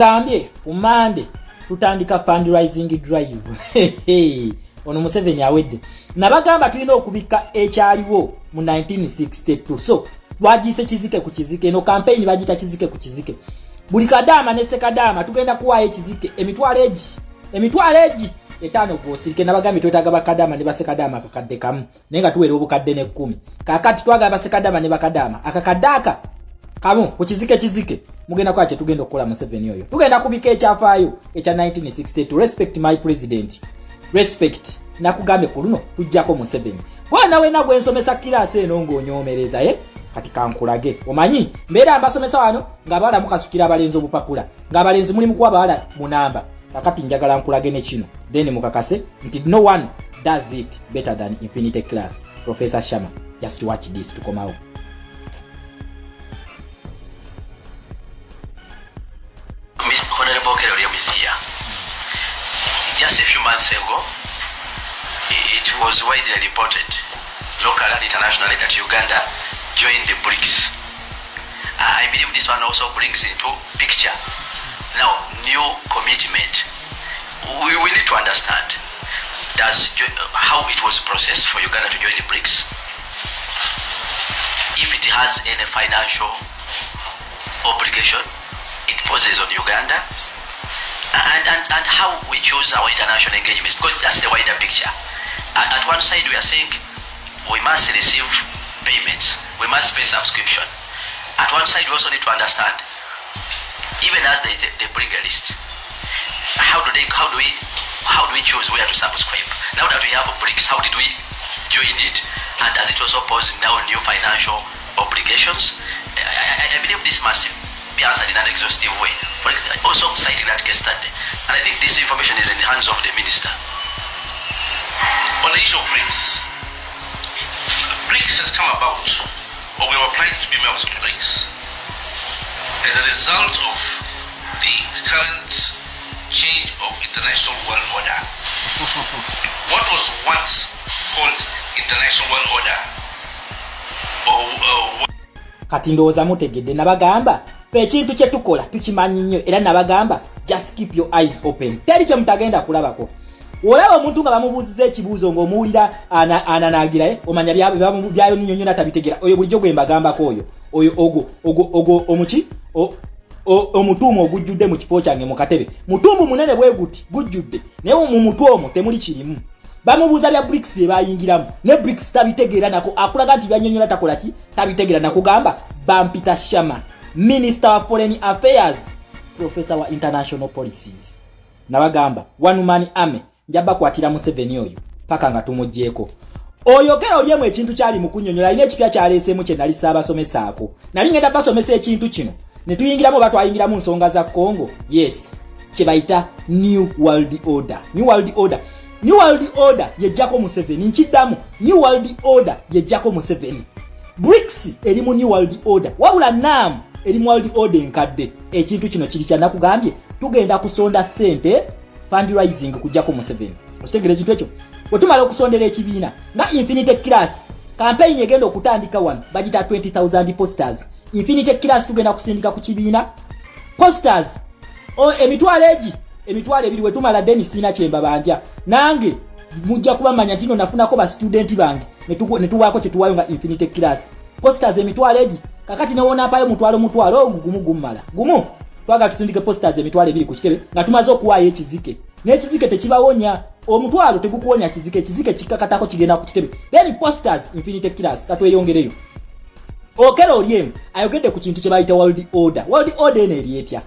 Gambye ku Mande tutandika fundraising drive. Ono Museveni awedde. Nabagamba tulina okubikka ekyaliwo mu 1962. So twagiyise kizike ku kizike. Eno campaign bagiyita kizike ku kizike. Buli kadaama ne sekadaama tugenda kuwaayo ekizike emitwalo egi. Emitwalo egi etaano gw'osirike. Nabagambye twetaaga bakadaama ne basekadaama akakadde kamu. Naye nga tuwera obukadde n'ekkumi. Kaakati twagala basekadaama ne bakadaama. Akakadde aka kamu ku kizike kizike mugenda kwa kyetugenda okukola Museveni oyo. Tugenda kubika ekyafaayo ekya 1962. Respect my president. Respect. Nakugambye ku luno tujjako Museveni. Gwana wena gwe nsomesa kiraasi eno ng'onyoomereza ye kati kankulage. Omanyi mbeera mbasomesa wano ng'abawala mukasukira abalenzi obupapula, ng'abalenzi muli mukuwa abawala munamba. Kakati njagala nkulage ne kino then mukakase nti no one does it better than Infinity Class. Professor Shama, just watch this, tukomawo. Honorable Okello Oryem is here. Just a few months ago, it was widely reported, locally and internationally, that Uganda joined the BRICS. I believe this one also brings into picture now new commitment. We need to understand how it was processed for Uganda to join the BRICS, if it has any financial obligation it poses on Uganda, and how we choose our international engagements, because that's the wider picture. At one side we are saying we must receive payments, we must pay subscription. At one side we also need to understand, even as they bring a list, how do we choose where to subscribe? Now that we have BRICS, how did we join it? And does it also pose now new financial obligations? I believe this must be answered in an exhaustive way. For example, also citing that case study. And I think this information is in the hands of the minister. On the issue of BRICS, BRICS has come about, or we were applied to be members of BRICS, as a result of the current change of international world order. What was once called international world order, or Kati ndowooza mutegedde. Nabagamba fe ekintu kye tukola tukimanyi nnyo, era nabagamba just keep your eyes open, teri kye mutagenda kulabako. Olaba omuntu nga bamubuuziza ekibuuzo ng'omuwulira ananaagira, omanya byayonyonyola tabitegeera. Oyo bulijjo gwe mbagambako oyo oyo ogwo ogwo ogwo omuki omutuumu ogujjudde mu kifo kyange mu katebe, mutumbu munene bwe guti gujjudde, naye mu mutwe omwo temuli kirimu. Bamubuuza bya BRICS bye bayingiramu ne BRICS tabitegeera nako, akulaga nti byanyonyola takola ki, tabitegeera. Nakugamba bampita Shama, Minister wa Foreign Affairs, Professor wa International Policies. Nabagamba one man army, nja bakwatira Museveni oyo paka nga tumuggyeko. Oyo Okello Oryem ekintu kyali mu kunnyonnyola alina ekipya kyaleeseemu kye nali saabasomesaako. Nali ngenda basomesa ekintu kino ne tuyingiramu oba twayingiramu nsonga za Congo. Yes, kye bayita New World Order. New World Order, New World Order yejjako Museveni. Nkiddamu, New World Order yejjako Museveni. BRICS eri mu New World Order, wabula NAM eri mu World Order enkadde. Ekintu kino kiri kyanakugambye tugenda kusonda ssente fundraising kujjako Museveni. Okitegeera ekintu ekyo? Bwe tumala okusondera ekibiina nga Infinity Class, campaign egenda okutandika wano bagita 20,000 posters. Infinity Class tugenda kusindika ku kibiina posters emitwalo egi 20,000. We tumala deni siina kyembabanja nange mujja kubamanya nti no nafunako ba student bange ne tuwaako kye tuwaayo nga Infinity Class posters emitwalo egi. Kakati newonaapayo mutwalo mutwalo ogwo gumu gummala gumu. Twagala tusindike posters 20,000 ku kitebe nga tumaze okuwaayo ekizike, n'ekizike tekibawonya. Omutwalo tegukuwonya kizike, ekizike kikakatako kigenda ku kitebe, then posters Infinity Class. Katweyongereyo. Okello Oryem ayogedde ku kintu kye bayita world order. World order eno eri etya?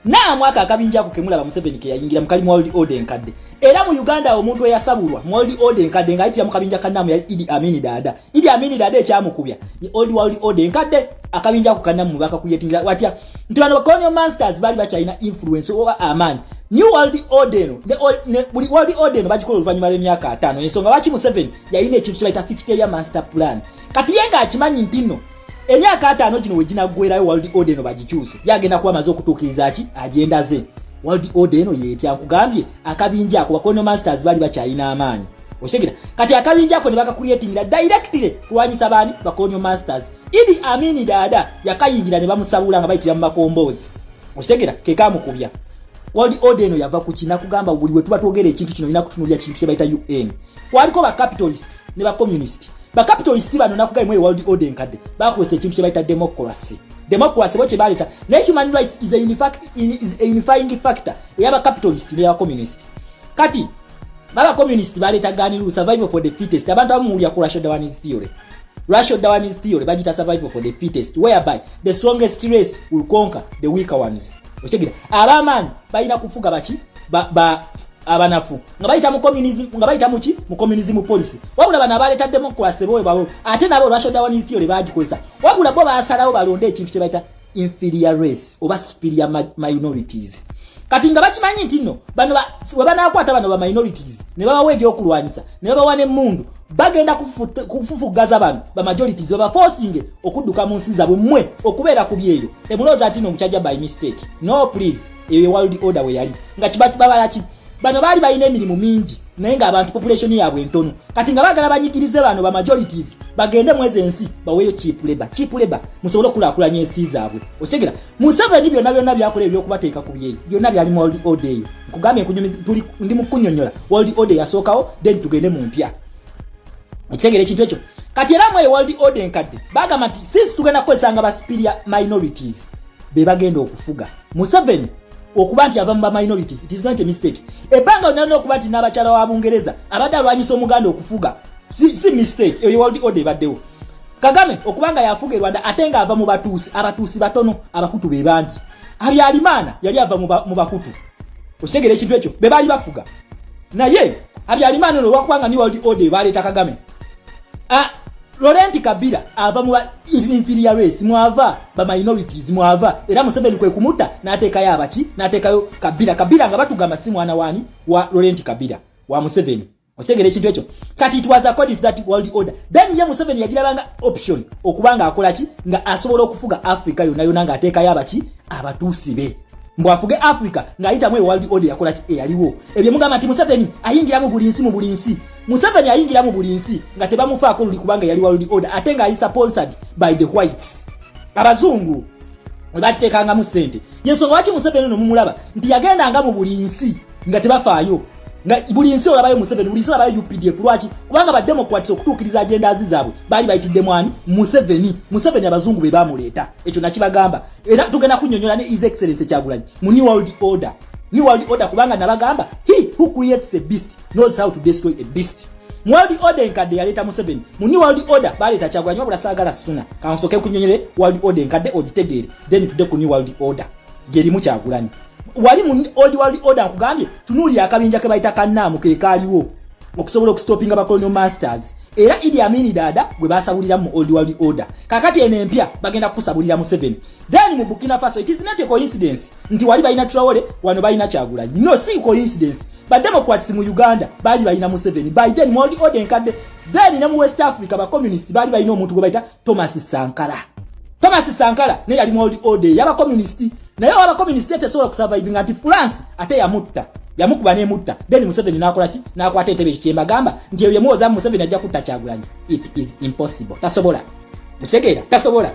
Naamwaka akabinja ako kemulaba Museveni ke yayingira mu kalimu world order enkadde. Era mu Uganda omuntu eyasabulwa mu world order enkadde ng'ayitira mu kabinja ka NAM yali Idi Amin Dada. Idi Amin Dada ekyamukubya ye old world order enkadde. Akabinja ako ka NAM bakakuyetingira watya nti bano colonial masters baali bakyalina influence oba amaanyi. New world order eno buli world order eno bagikola oluvannyuma lw'emyaka 50. Ensonga lwaki Museveni yalina ekintu kye bayita 50 year master plan, kati ye ng'akimanyi nti nno emyaka 50 gino we ginaggwerayo world order eno bagikyuse, yagenda kuba amaze okutuukiriza ki agenda ze. World order eno yeetya? Nkugambye akabinja ako bacolonial masters baali bakyalina amaanyi. Okitegera? Kati akabinja ako ne bakakuyetingira directly kulwanyisa baani? Bacolonial masters. Idi Amin Dada yakayingira ne bamusabula nga bayitira mu makomboozi. Okitegera? Kekamukubya. World order eno yava ku kina kugamba buli we tuba twogera ekintu kino olina kutunuulira kintu kye bayita UN. Kwaliko ba capitalist ne ba communist. Ba capitalist bano, nakugambye, mu world order enkadde bakozesa ekintu kye bayita democracy. Democracy bo kye baleeta, naye human rights is a unifying factor ey'aba capitalist n'eya communist. Kati baba communist baleeta gun rule, survival for the fittest. Abantu abamu muwulira ku racial Darwin's theory. Racial Darwin's theory bagita survival for the fittest, whereby the strongest race will conquer the weaker ones. Okitegera? Ab'amaanyi balina kufuga baki? Ba abanafu, nga bayita mu communism, nga bayita muki? Mu communism policy. Wabula bano abaleeta democracy bowe bawo, ate nabo racial Darwin theory bagikozesa, wabula bo basalawo balonde ekintu kye bayita inferior race oba superior minorities. Kati nga bakimanyi nti nno bano we banaakwata bano ba minorities ne babawa ebyokulwanyisa ne babawa n'emmundu, bagenda kufufugaza bano ba majorities, babaforcinge okudduka mu nsi zaabwe, mmwe okubeera ku byeyo. Temulowooza nti no mukyajja by mistake. No, please. Eyo world order we yali nga babala ki? Bano baali balina emirimu mingi, naye ng'abantu population yaabwe ntono. Kati nga baagala banyigirize bano ba majorities bagende mwezi ensi baweeyo cheap labor, cheap labor, musobole okulaakulanya ensi zaabwe. Okitegera? Museveni byonna byonna byakola ebyokubateeka ku byeyo byonna byali mu world order eyo. Nkugambye, ndi mu kunnyonnyola world order yasookawo, then tugende mu mpya. Okitegera ekintu ekyo? Kati era mweyo world order enkadde bagamba nti since tugenda kukozesanga ba superior minorities be bagenda okufuga, Museveni okuba nti ava mu ba minority, it is not a mistake. Ebbanga lyonna okuba nti n'abakyala wa Bungereza abadde alwanyisa Omuganda okufuga, si mistake. Eyo world order ebaddewo. Kagame okuba nga yafuga e Rwanda ate ng'ava mu Batuusi, Abatuusi batono, Abahutu be bangi. Habyarimana yali ava mu Bahutu. Okitegeera ekintu ekyo? Be baali bafuga. Naye Habyarimana ono, olwakubanga ni world order baleeta Kagame. Ah, Laurent Kabila ava mu inferior race, mwava ba minorities mwava, era Museveni kwe kumutta n'ateekayo abaki? N'ateekayo Kabila. Kabila nga batugamba si mwana wani? Wa Laurent Kabila, wa Museveni. Okitegera ekintu ekyo? Kati it was according to that world order. Then ye Museveni yagirabanga option okuba nga akola ki? Nga asobola okufuga Africa yonna yonna ng'ateekayo abaki? Abatuusi be, mbwafuge Africa ng'ayitamu e world order yakola ki? Eyaliwo. Ebyo mugamba nti Museveni ayingira mu buli nsi, mu buli nsi. Museveni ayingira mu buli nsi nga tebamufaako luli, kubanga yali world order, ate ng'ali sponsored by the whites, abazungu we bakiteekangamu ssente. Yensonga lwaki Museveni ono mumulaba nti yagendanga mu buli nsi nga tebafaayo, nga buli nsi olabayo Museveni, buli nsi olabayo UPDF. Lwaki? Kubanga bademocrats okutuukiriza agendas zaabwe baali bayitidde mwani? Museveni. Museveni abazungu be bamuleeta. Ekyo nakibagamba, era tugenda kunnyonnyola ne His Excellence Kyagulanyi mu new world order. New world order, kubanga nabagamba, he who creates a beast knows how to destroy a beast. Mu world order enkadde yaleeta Museveni, mu new world order baleeta Kyagulanyi. Wabula saagala suna, kansooke nkunyonyole world order enkadde ogitegeere, then tudde ku new world order gyerimu Kyagulanyi. Wali mu old world order, nkugambye, tunuulira akabinja ke bayita kannaamu, ke kaaliwo okusobola okustopinga ba colonial masters, era Idi Amini Dada gwe basabulira mu old world order. Kakati eno empya bagenda kukusabulira Museveni. Then mu Burkina Faso, it is not a coincidence nti wali balina Traore, wano balina Kyagulanyi. No, si coincidence. Ba democrats mu Uganda baali balina Museveni by then mu old order enkadde. Then ne mu West Africa, ba communist baali balina omuntu gwe bayita Thomas Sankara. Thomas Sankara naye yali mu old order yaba communist, naye waba communist tesobola kusurvivinga nti France ate yamutta, yamukuba nemutta. Then Museveni nakola ki? Nakwata entebe. Ekyo kyembagamba nti ebyo muwoza Museveni ajja kutta Kyagulanyi, it is impossible. Tasobola. Mukitegeera? Tasobola.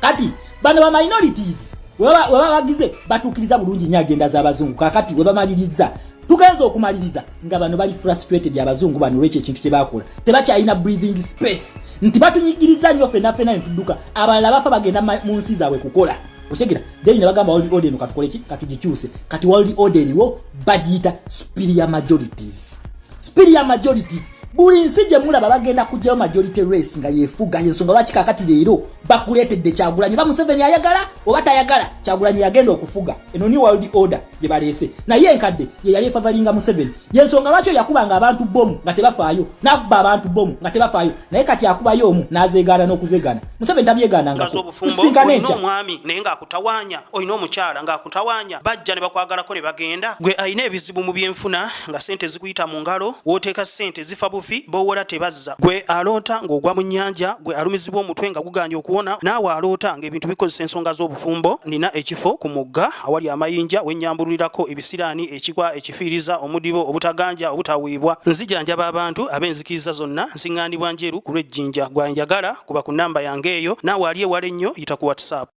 Kati bano ba minorities webaba bagize batuukiriza bulungi nnyo agenda z'abazungu. Kakati we bamaliriza, tugenza okumaliriza nga bano bali frustrated, abazungu bano, olwekyo ekintu kye bakola. Tebakyalina breathing space nti batunyigiriza nnyo fenna fenna netudduka, abalala bafa, bagenda mu nsi zaabwe kukola. Okitegera? Then ne bagamba world order eno katukole ki? Katugikyuse. Kati world order eriwo bagiyita superior majorities. Superior majorities, buli nsi gye mulaba bagenda kugyayo majority race nga yefuga. Yensonga lwaki kakati leero bakuleetedde Kyagulanyi. Ba Museveni ayagala oba tayagala, Kyagulanyi yagenda okufuga. Eno new world order gye baleese, naye enkadde ye yali efavalinga Museveni. Yensonga lwaki oyo yakubanga abantu bomu nga tebafaayo, nakuba abantu bomu nga tebafaayo, naye kati akubayo omu n'azeegaana n'okuzeegaana. Museveni tabyegaanangako. Obufumbo, Tusinkane olina enkya. omwami naye ng'akutawaanya, olina omukyala ng'akutawaanya, bajja ne bakwagalako ne bagenda. Gwe alina ebizibu mu byenfuna nga sente zikuyita mu ngalo, w'oteeka sente zifa bufi, b'owola tebazza. Gwe aloota ng'ogwa mu nnyanja, gwe alumizibwa omutwe nga guganye okuwona, naawe aloota ng'ebintu bikozesa ensonga z'obufumbo, nina ekifo ku mugga awali amayinja wennyambululirako ebisiraani, ekikwa, ekifiiriza, omudibo, obutaganja, obutaweebwa. Nzijanjaba abantu ab'enzikiriza zonna, nsiŋŋaanibwa Njeru ku lw'Ejjinja. Gwanjagala kuba ku namba yange eyo, naawe ali ewala ennyo yita ku WhatsApp.